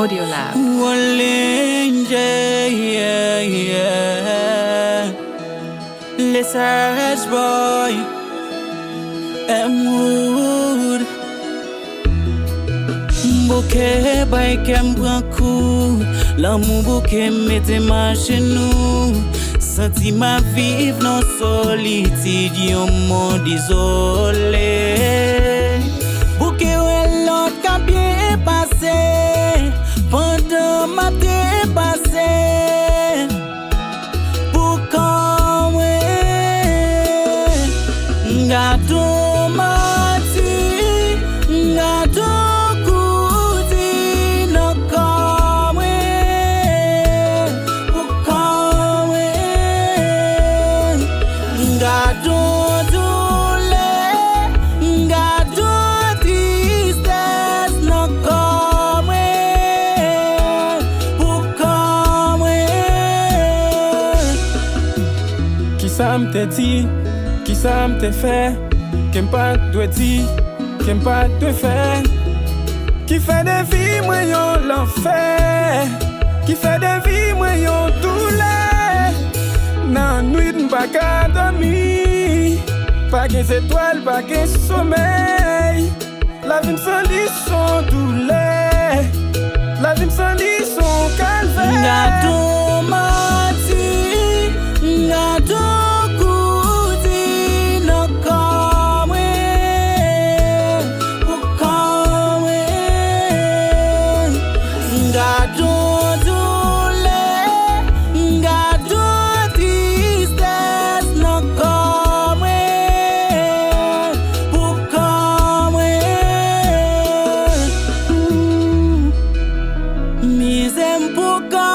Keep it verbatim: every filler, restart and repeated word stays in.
Audio Lab. Rolling, yeah, yeah, yeah. Le Sage Boy, M Wood. Bouke bay kè m pran kou. Lanmou bouke mete m ajenou. Santi m ap viv nan solitid, yon mond izole. Bouke wè lòt ka byen pase pandan m ap depase. Pou kò mwen, m gadon manti, m gadon koudi nan kò mwen. Pou kò mwen, m gadon doulè, m gadon tristès nan kò mwen. Pou kò mwen. Kisa m te di, kisa m te fè, ke m pa t dwe di, ke m pa t dwe fè, ki fè de vi mwen yon lanfè, ki fè de vi mwen yon doulè. Nan nwit m pa ka dòmi, pa gen zetwal, pa gen somèy. Lavi m san li son doulè. Lavi m san li son kalvè. M gadon manti, m gadon koudi nan kò mwen. Pou kò mwen. M gadon doulè, m gadon tristès nan kò mwen. Pou kò mwen. Mizè m pou kò